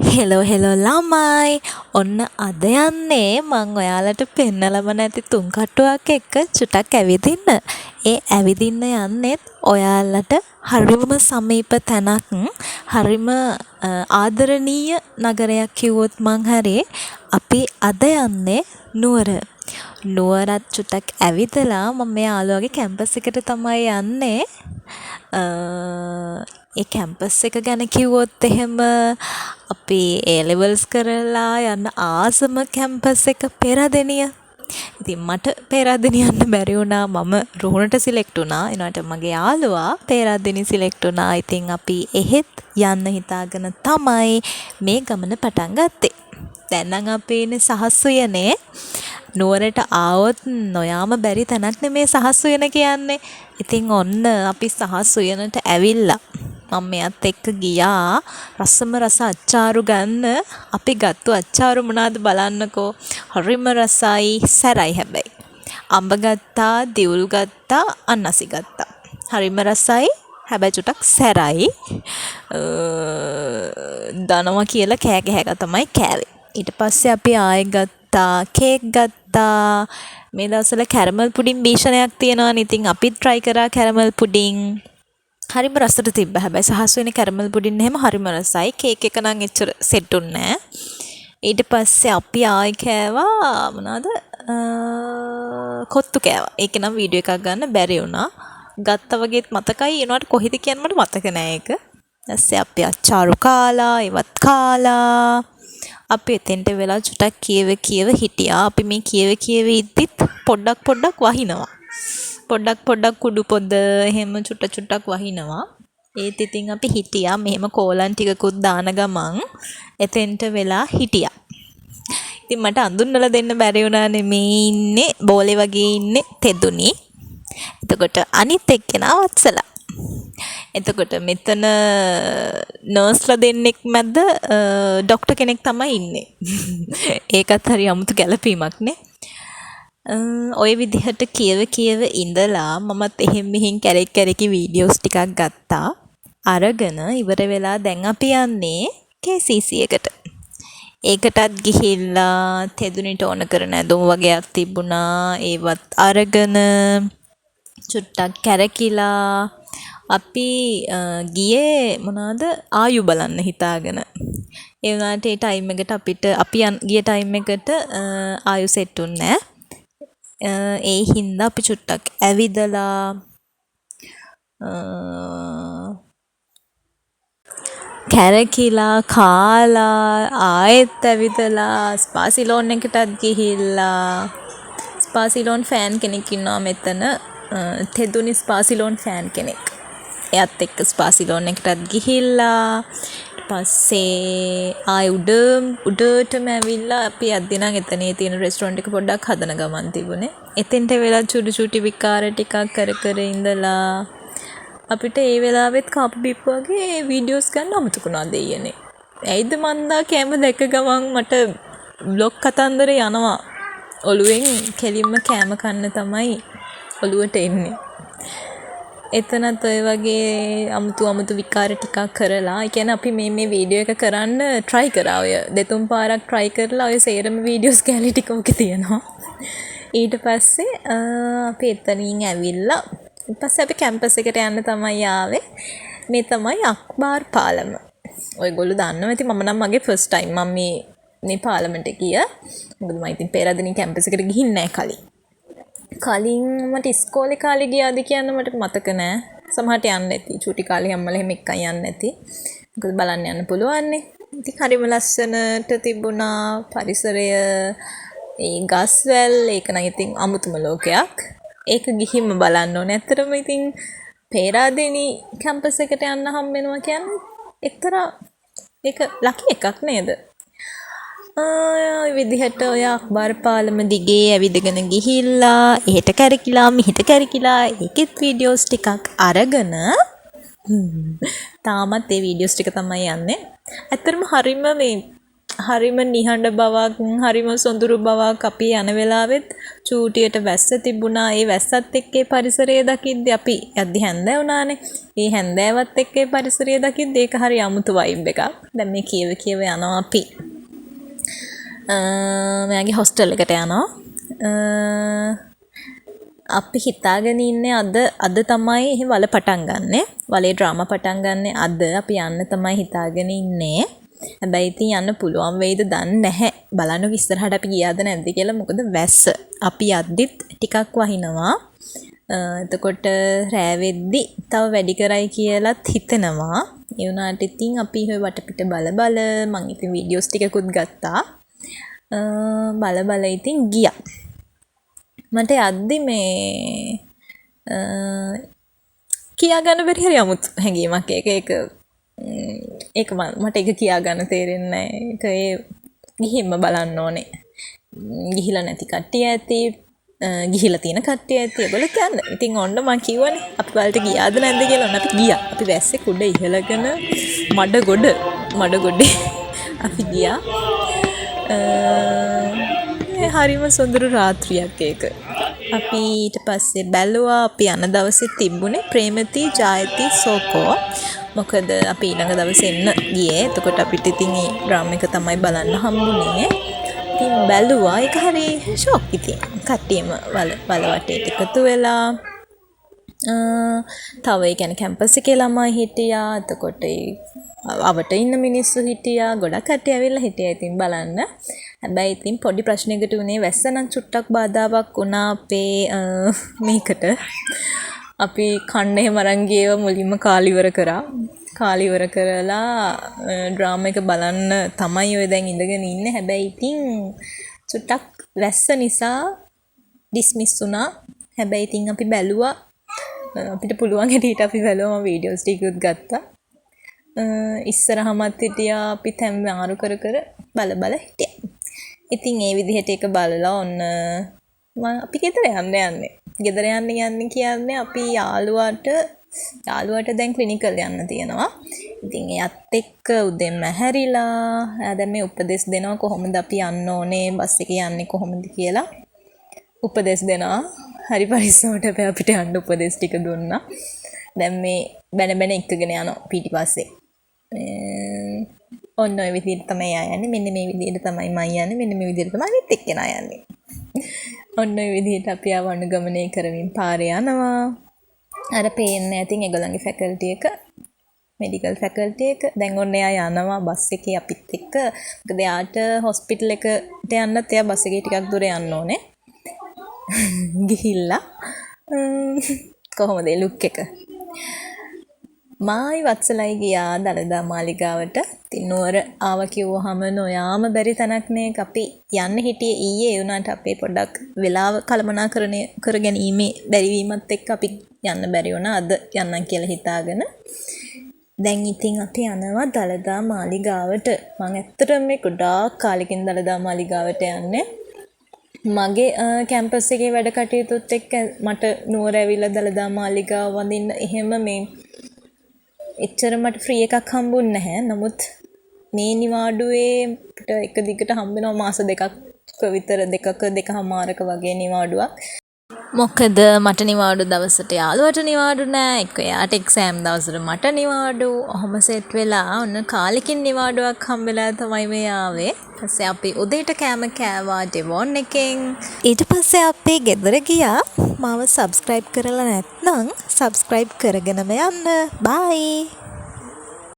Hello hello ළමයි, ඔන්න අද යන්නේ මං ඔයාලට පෙන්නලම නැති තුන් කට්ටුවක් එක්ක චුට්ටක් ඇවිදින්න. ඒ ඇවිදින්න යන්නෙත් ඔයාලට හරිම සමීප තැනක්, හරිම ආදරණීය නගරයක් කිව්වොත් මං හරි. අපි අද යන්නේ නුවර. නුවරත් චුට්ටක් ඇවිදලා මම මේ යාළුවාගේ කැම්පස් එකට තමයි යන්නේ. ඒ කැම්පස් එක ගැන කිව්වොත් එහෙම, අපි ඒ ලෙවල්ස් කරලා යන්න ආසම කැම්පස් එක පේරාදෙණිය. ඉතින් මට පේරාදෙණිය යන්න බැරි වුණා. මම රුහුණට සිලෙක්ට් වුණා. ඒ වුණාට මගේ යාළුවා පේරාදෙණිය සිලෙක්ට් වුණා. ඉතින් අපි එහෙත් යන්න හිතාගෙන තමයි මේ ගමන පටන් ගත්තේ. දැන් නම් අපි ඉන්නේ සහස් උයනේ. නුවරට ආවොත් නොයාම බැරි තැනක් නෙමේ සහස් උයන කියන්නේ. ඉතින් ඔන්න අපි සහස් උයනට ඇවිල්ලා මම මෙයත් එක්ක ගියා රසම රස අච්චාරු ගන්න. අපි ගත්තු අච්චාරු මොනාද බලන්නකෝ. හරිම රසයි, සැරයි හැබැයි. අඹ ගත්තා, දිවුල් ගත්තා, අන්නසි ගත්තා. හරිම රසයි, හැබැයි චුට්ටක් සැරයි. දනවා කියලා කෑ ගැහ තමයි කෑවේ. ඊට පස්සේ අපි ආයෙ ගත්තා කේක් ගත්තා. මේ දවස්වල කැරමල් පුඩින් භීෂණයක් තියෙනවනේ. ඉතින් අපිත් ට්‍රයි කරා කැරමල් පුඩින්. හරිම රසට තිබ්බා. හැබැයි සහස් උයනේ කැරමල් පුඩින් එහෙම හරිම රසයි. කේක් එක නම් එච්චර සෙට් වුන්නේ නෑ. ඊට පස්සේ අපි ආයෙ කෑවා මොනවද, කොත්තු කෑවා. ඒකේ නම් වීඩියෝ එකක් ගන්න බැරි වුණා. ගත්තා වගේත් මතකයි. ඒ වුණාට කොහෙද කියන්න මට මතක නෑ ඒක. ඊපස්සේ අපි අච්චාරු කාලා, ඒවත් කාලා, අපි එතෙන්ට වෙලා චුට්ටක් කියව කියව හිටියා. අපි මේ කියව කියව ඉද්දිත් පොඩ්ඩක් පොඩ්ඩක් වහිනවා. පොඩ්ඩක් පොඩ්ඩක් කුඩු පොද එහෙම චුට්ට චුට්ටක් වහිනවා. ඒත් ඉතින් අපි හිටියා මෙහෙම කෝලම් ටිකකුත් දාන ගමන් එතෙන්ට වෙලා හිටියා. ඉතින් මට අඳුන්වලා දෙන්න බැරි වුණානේ. මේ ඉන්නේ බෝලේ වගේ ඉන්නේ තෙදුනි. එතකොට අනිත් එක්කෙනා වත්සලා. එතකොට මෙතන නර්ස්ලා දෙන්නෙක් මැද ඩොක්ටර් කෙනෙක් තමයි ඉන්නේ. ඒකත් හරි අමුතු ගැළපීමක් නේ. ඔය විදිහට කියව කියව ඉඳලා මමත් එහෙන් මෙහෙන් කැරකි කැරකි වීඩියෝස් ටිකක් ගත්තා. අරගෙන ඉවර වෙලා දැන් අපි යන්නේ KCC එකට. ඒකටත් ගිහිල්ලා තෙදුනිට ඕන කරන ඇඳුම් වගයක් තිබුණා. ඒවත් අරගෙන චුට්ටක් කැරකිලා අපි ගියේ මොනවද, ආයු බලන්න හිතාගෙන. ඒ වුණාට ඒ ටයිම් එකට අපිට, අපි ගිය ටයිම් එකට ආයු සෙට් වුන්නේ නෑ. ඒ හින්දා අපි චුට්ටක් ඇවිදලා, කැරකිලා, කාලා, ආයෙත් ඇවිදලා, ස්පා සිලෝන් එකටත් ගිහිල්ලා. ස්පා සිලෝන් ෆෑන් කෙනෙක් ඉන්නවා මෙතන. තෙදුනි ස්පා සිලෝන් ෆෑන් කෙනෙක්. එයත් එක්ක ස්පා සිලෝන් එකටත් ගිහිල්ලා, ඊට පස්සේ ආයෙ උඩ උඩටම ඇවිල්ලා අපි යද්දි නම් එතනේ තියෙන රෙස්ටොරන්ට් එක පොඩ්ඩක් හදන ගමන් තිබුණේ. එතෙන්ට වෙලා චුටි චුටි විකාර ටිකක් කර කර ඉඳලා අපිට ඒ වෙලාවෙත් කාපු බීපු වගේ වීඩියෝස් ගන්න අමතක වුණා දෙයියනේ. ඇයිද මන්දා, කෑම දැක්ක ගමන් මට බ්ලොග් කතන්දර යනවා ඔළුවෙන්. කෙලින්ම කෑම කන්න තමයි ඔළුවට එන්නේ. එතනත් ඔය වගේ අමුතු අමුතු විකාර ටිකක් කරලා, ඒ කියන්නේ අපි මේ මේ වීඩියෝ එක කරන්න ට්‍රයි කරා. ඔය දෙතුන් පාරක් ට්‍රයි කරලා ඔය සේරම වීඩියෝස් කෑලි ටික ඕකේ තියෙනවා. ඊට පස්සේ අපි එතනින් ඇවිල්ලා ඊට පස්සේ අපි කැම්පස් එකට යන්න තමයි ආවේ. මේ තමයි අක්බාර් පාලම. ඔයගොල්ලෝ දන්නවා ඇති. මම නම් මගේ ෆස්ට් ටයිම් මම මේ මේ පාලමට ගිය. මොකද මම ඉතින් පේරාදෙණිය කැම්පස් එකට ගිහින් නෑ කලින්. කලින් මට ඉස්කෝලේ කාලේ ගියාද කියන්න මට මතක නෑ. සමහරට යන්න ඇති. චූටි කාලේ අම්මලා එහෙම එක්කන් යන්න ඇති. මොකද බලන්න යන්න පුළුවන්නේ. ඉතින් හරිම ලස්සනට තිබුණා පරිසරය. ඒ ගස් වැල්, ඒක නම් ඉතින් අමුතුම ලෝකයක්. ඒක ගිහින්ම බලන්න ඕනේ. ඇත්තටම ඉතින් පේරාදෙණි කැම්පස් එකට යන්න හම්බ වෙනවා කියන්නේ එක්තරා ඒක ලකි එකක් නේද? ඔය විදිහට ඔය අක්බාර් පාලම දිගේ ඇවිදගෙන ගිහිල්ලා එහෙට කැරකිලා මෙහෙට කැරකිලා ඒකෙත් වීඩියෝස් ටිකක් අරගෙන, තාමත් ඒ වීඩියෝස් ටික තමයි යන්නේ. ඇත්තටම හරිම මේ හරිම නිහඬ බවක්, හරිම සොඳුරු බවක්. අපි යන වෙලාවෙත් චූටියට වැස්ස තිබුණා. ඒ වැස්සත් එක්ක ඒ පරිසරය දකිද්දි, අපි යද්දි හැන්දෑ වුණානේ. ඒ හැන්දෑවත් එක්ක ඒ පරිසරය දකිද්දි ඒක හරි අමුතු වයිබ් එකක්. දැන් මේ කියව කියව යනවා අපි. මෙයාගේ හොස්ටල් එකට යනවා. අපි හිතාගෙන ඉන්නේ අද අද තමයි එහෙ වල පටන් ගන්නෙ. වලේ ඩ්‍රාමා පටන් ගන්නෙ අද. අපි යන්න තමයි හිතාගෙන ඉන්නේ. හැබැයි ඉතින් යන්න පුළුවන් වෙයිද දන්නේ නැහැ. බලන්නකෝ ඉස්සරහට අපි ගියාද නැද්ද කියලා. මොකද වැස්ස. අපි යද්දිත් ටිකක් වහිනවා. එතකොට රෑ වෙද්දි තව වැඩි කරයි කියලත් හිතෙනවා. ඒ වුණාට ඉතින් අපි ඔය වටපිට බල බල, මං ඉතින් වීඩියෝස් ටිකකුත් ගත්තා. බල බල ඉතින් ගියා. මට යද්දි මේ කියා ගන්න බැරි හරි අමුතු හැඟීමක් ඒක. ඒක ඒක මට ඒක කියා ගන්න තේරෙන්නේ නෑ. ඒක ඒ ගිහින්ම බලන්න ඕනේ. ගිහිලා නැති කට්ටිය ඇති, ගිහිලා තියෙන කට්ටිය ඇති. ඒගොල්ලෝ කියන්න. ඉතින් ඔන්න මං කිව්වනේ අපි වලට ගියාද නැද්ද කියලා. ඔන්න අපි ගියා. අපි වැස්සේ කුඩ ඉහළගෙන මඩ ගොඩ මඩ ගොඩේ අපි ගියා. හරිම සොඳුරු රාත්‍රියක් ඒක. අපි ඊට පස්සේ බැලුවා. අපි යන දවසේ තිබුණේ ප්‍රේමති ජායති සෝකෝ. මොකද අපි ඊළඟ දවසේ එන්න ගියේ. එතකොට අපිට ඉතින් ඒ ඩ්‍රාමා එක තමයි බලන්න හම්බුනේ. ඉතින් බැලුවා. ඒක හරි ෂෝක් ඉතින්. කට්ටියම වල වල වටේට එකතු වෙලා, තව ඒ කියන්නේ කැම්පස් එකේ ළමයි හිටියා. එතකොට ඒ අවට ඉන්න මිනිස්සු හිටියා. ගොඩක් කට්ටිය ඇවිල්ලා හිටියා ඉතින් බලන්න. හැබැයි ඉතින් පොඩි ප්‍රශ්නයකට වුණේ වැස්ස නම් චුට්ටක් බාධාවක් වුණා අපේ මේකට. අපි කන්න එහෙම අරන් ගිය ඒවා මුලින්ම කාලා ඉවර කරා. කාලා ඉවර කරලා ඩ්‍රාමා එක බලන්න තමයි ඔය දැන් ඉඳගෙන ඉන්නේ. හැබැයි ඉතින් චුට්ටක් වැස්ස නිසා ඩිස්මිස් වුණා. හැබැයි ඉතින් අපි බැලුවා. අපිට පුළුවන් හැටියට අපි බැලුවා. මම වීඩියෝස් ටිකකුත් ගත්තා. ඉස්සරහමත් හිටියා. අපි තැන් මාරු කර කර බල බල හිටියා. ඉතින් ඒ විදිහට ඒක බලලා ඔන්න මම අපි ගෙදර යන්න යන්නේ. ගෙදර යන්න යන්නේ කියන්නේ අපි යාළුවාට යාළුවාට දැන් ක්ලිනිකල් යන්න තියෙනවා. ඉතින් එයත් එක්ක උදෙන්ම ඇහැරිලා, එයා දැන් මේ උපදෙස් දෙනවා කොහොමද අපි යන්න ඕනේ, බස් එකේ යන්නේ කොහොමද කියලා උපදෙස් දෙනවා. හරි පරිස්සමට හැබැයි අපිට යන්න උපදෙස් ටික දුන්නා. දැන් මේ බැන බැන එක්කගෙන යනවා පිටිපස්සේ. ඔන්න ඔය විදිහට තමයි එයා යන්නේ. මෙන්න මේ විදිහට තමයි මං යන්නේ. මෙන්න මේ විදිහට තමයි අනිත් එක්කෙනා යන්නේ. ඔන්න ඔය විදිහට අපි ආව අනුගමනය කරමින් පාරේ යනවා. අර පේන්නේ ඉතින් ඒගොල්ලන්ගේ ෆැකල්ටි එක, මෙඩිකල් ෆැකල්ටි එක. දැන් ඔන්න එයා යනවා බස් එකේ අපිත් එක්ක. මොකද එයාට හොස්පිටල් එකට යන්නත් එයා බස් එකේ ටිකක් දුර යන්න ඕනේ. ගිහිල්ලා කොහොමද ඒ ලුක් එක? මායි වත්සලයි ගියා දළදා මාලිගාවට. ඉතින් නුවර ආව කිව්වහම නොයාම බැරි තැනක් නේ. අපි යන්න හිටියේ ඊයේ. ඒ වුණාට අපේ පොඩ්ඩක් වෙලාව කළමනාකරණය කර ගැනීමේ බැරිවීමත් එක්ක අපි යන්න බැරි වුණා. අද යන්නම් කියලා හිතාගෙන. දැන් ඉතින් අපි යනවා දළදා මාලිගාවට. මං ඇත්තටම මේ ගොඩාක් කාලෙකින් දළදා මාලිගාවට යන්නේ. මගේ කැම්පස් එකේ වැඩ කටයුතුත් එක්ක මට නුවර ඇවිල්ලා දළදා මාලිගාව වඳින්න එහෙම මේ එච්චර මට ෆ්‍රී එකක් හම්බුන්නේ නැහැ. නමුත් මේ නිවාඩුවේ අපිට එක දිගට හම්බෙනවා මාස 2ක විතර, දෙකක දෙකහමාරක වගේ නිවාඩුවක්. මොකද මට නිවාඩු දවසට යාළුවට නිවාඩු නෑ. එක්ක එයාට එක්සෑම් දවසට මට නිවාඩු. ඔහොම සෙට් වෙලා ඔන්න කාලෙකින් නිවාඩුවක් හම්බෙලා තමයි මේ ආවේ. පස්සේ අපි උදේට කෑම කෑවා ඩෙවොන් එකෙන්. ඊට පස්සේ අපි ගෙදර ගියා. මාව සබ්ස්ක්‍රයිබ් කරලා නැත්නම් සබ්ස්ක්‍රයිබ් කරගෙනම යන්න. බයි.